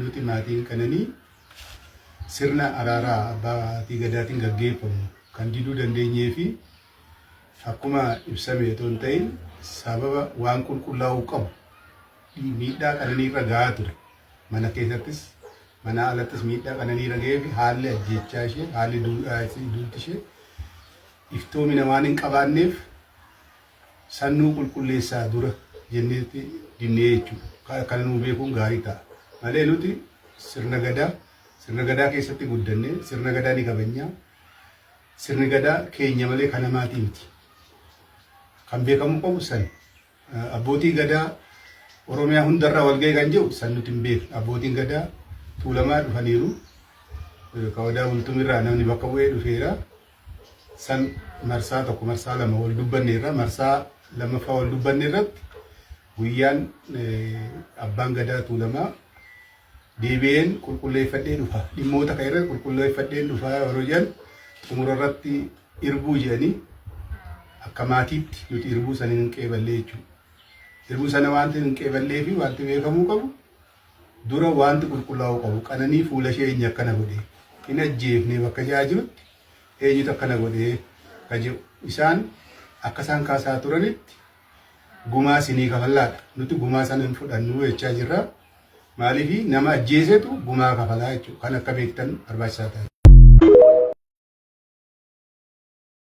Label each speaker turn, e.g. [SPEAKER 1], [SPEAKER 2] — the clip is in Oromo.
[SPEAKER 1] Nuti maatiin Qananii sirna araaraa abbaatii gadaatiin gaggeeffamu kan diduu dandeenyee fi akkuma ibsame otoo hin ta'in sababa waan qulqullaa'uu qabu miidhaa Qananii irra gahaa ture. Mana keessattis mana alattis miidhaa Qananii irra ga'ee fi haalli ajjeechaa ishee, haalli duuti ishee iftoomina waan hin qabaanneef sannuu qulqulleessaa dura jenneetti dinnee jechuudha. Kana nuu beekuun gaarii ta'a. Malee nuti sirna gadaa keessatti guddannee, sirna gadaa ni kabajnaa. Sirni gadaa keenya malee kan namaatii miti. Kan beekamuu qabu sani. Abbootii gadaa Oromiyaa hundarraa wal ga'e kan jiru san nuti hin beeknu. Abbootiin gadaa Tuulamaa dhufaniiru. Ka Odaa Bultumirraa namni bakka bu'ee dhufeera. San marsaa tokko, marsaa lama wal dubbanneerra. Marsaa lammaffaa wal dubbanne irratti guyyaan abbaan gadaa Tuulamaa deebi'een qulqulleeffadhee dhufa. Dhimmoota kan irratti qulqulleeffadheen dhufa yeroo jedhan, xumura irratti irbuu jedhanii, akka maatiitti nuti irbuu sana hin qeeballee jechuudha. Irbuu sana wanti hin qeeballee fi wanti beekamuu qabu, dura wanti qulqullaa'uu qabu, Qananii fuula ishee eenyu akkana godhe, hin ajjeefne bakka ja'a jirutti eenyutu akkana godhe ka jedhu, isaan akka isaan kaasaa turanitti gumaa sinii kafallaadha. Nuti gumaa sana hin fudhannu jechaa jirra. Maaliif nama ajjeesetu gumaa kafalaa jechuudha. Kan akka beektan barbaachisaa ta'e.